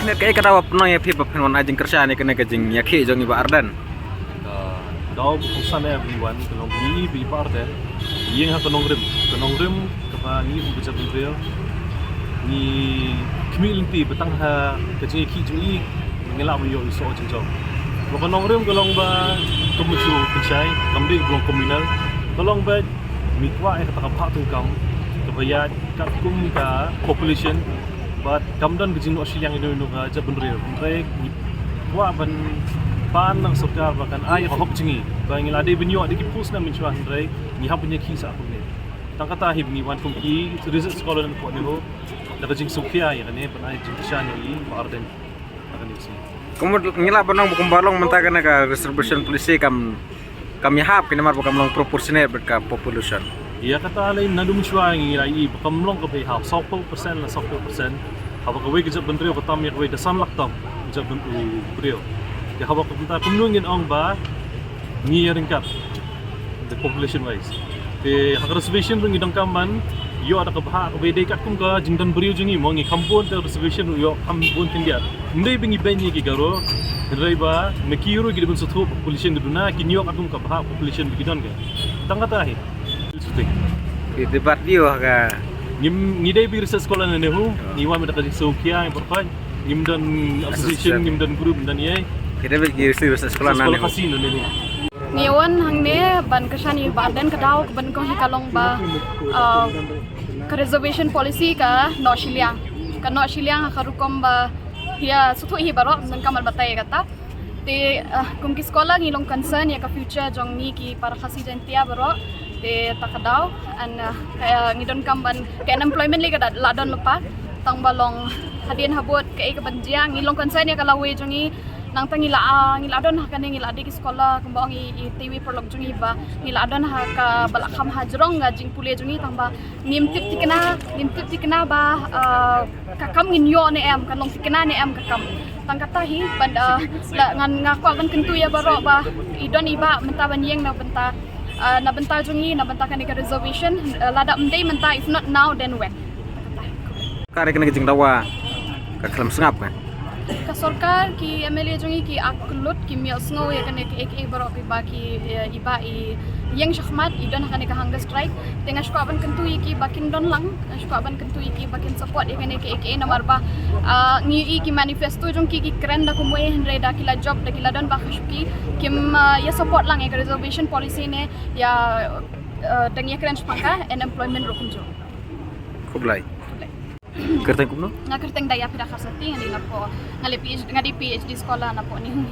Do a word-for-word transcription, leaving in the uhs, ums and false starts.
Kaei ka daw ba pynlong ïa phi ba phin wan ai jingkyrshan ïa kane ka jingïakhih jong i Bah Ardent? Ka daw ba kongsan eh ba ngi wan ka long ba ngi i ba i Bah Ardent i ïeng ha ka nongrim, ka nongrim kaba ngi i ba jabieng briew. Ngi khmih lynti ba tang ha ka jingïakhih jong i ngi lah ban ïoh i soh jingjop. Ba ka nongrim ka long ba kam ju pynshai, kam dei ka long communal, ka long ba ngi kwah ïa kata ka bhah tyngkam kaba ïaid katkum ka population. Bad kam don ka jingnoh shiliang ïa ino ino ka jaitbynriew, hynrei ngi kwah ban pan na ka sorkar ba kan ai ïa ka hok jong ngi ba ngi la dei ban ïoh da ki post na mynshuwa, hynrei ngi hap ban ïakhih sah kumne. Tang kata hi ba ngi wan kum ki research scholar napoh NEHU da ka jingsngewkhia ïa kane ban ai jingkyrshan ïa i Bah Ardent. Kumno ngi lah ban ong ba kumba long mynta kane ka reservation policy kam, kam ïahap kane namar ba kam long proportionate bad ka population? Ïa kata lei naduh mynshuwa ngi la ïohi ba kam long kaba ïahap, sawphew percent la sawphew percent. Haba kawei ka jaitbynriew ka tam ïa kawei da san lak tam jaitbynriew. Te haba kumta kumno ngin ong ba ngi ïaryngkat the population wise? Te ha ka reservation ruh ngi donkam ban ïoh da ka bhah kaba dei katkum ka jingdon briew jong ngi mo, ngi kham bun te reservation ruh ïoh kham bun khyndiat. Ym dei ba ngi beiñ ïa ki Garo, hynrei ba ma ki ruh ki dei ban sngewthuh population ka duna, kin ïoh katkum ka bhah population ba ki don ka. Tang kata hi. Ki debat view ha ka. Ngim, ngi dei ba research scholar na NEHU, ngi wan da ka jingsngewkhia ïa pyrkhat. Ngim don association, ngim don group, ngim don ïa. Ki dei ba ki research scholar na NEHU. Ngi wan hangne ban kyrshan ïa i Bah Ardent, ka daw kaba nyngkong hi ka long ba, uh, ka reservation policy ka noh shiliang. Ka noh shiliang ha ka rukom ba ïa sngewthuh hi baroh, ym donkam ban batai ïa kata. Te, uh, kum ki scholar ngi long concern ïa ka future jong ngi ki para Khasi Jaiñtia baroh. Te ta ka daw, and, uh, ka, ngi donkam ban, ka unemployment lei ka da, la don lypa. Tang ba long hadien habud kaei kaban jia, ngi long concern ïa ka lawei jong ngi. Nangta ngi la, ah, ngi la don ha kane, ngi la dei ki scholar kumba ong i, i tei i paralok jong ngi ba ngi la don ha kaba la kham hajrong ka jingpule jong ngi, tang ba ngim tip thikna, ngim tip thikna ba, ah, ka kam ngin ïoh ne em, kan long thikna ne em ka kam. Tang kata hi ban, ah, la ngan, nga kwah ban kyntu ïa baroh ba i don i Bah mynta ban ïeng na bynta, ah, na bynta jong ngi, na bynta kane ka reservation, ah, lada ym dei mynta, if not now then when? Ka dei kane ka jingdawa ka khlem sngap ka. Ka sorkar, ki MLA jong ngi ki aklut, kim ïohsngew ïa kane kaei kaei baroh kiba ki, eh, i Bah i ïeng shakhmat, i don ha kane ka hunger strike. Te nga shu kwah ban kyntu ïa ki ba kin don lang, nga shu kwah ban kyntu ïa ki ba kin support ïa kane kaei kaei namar ba, ah, ngi ïohi ki manifesto jong ki ki kren da kumwei, hynrei da ki la jop, da ki la don bha ka shuki, kim, ah, ïa support lang ïa ka reservation policy ne, ïa, ah, dang ïa kren shaphang ka unemployment ruh kumjuh. Khublai. Kyrteng kumno? Nga kyrteng Dayapira Kharsati, nga dei napoh, nga leh PhD, nga dei PhD scholar napoh NEHU.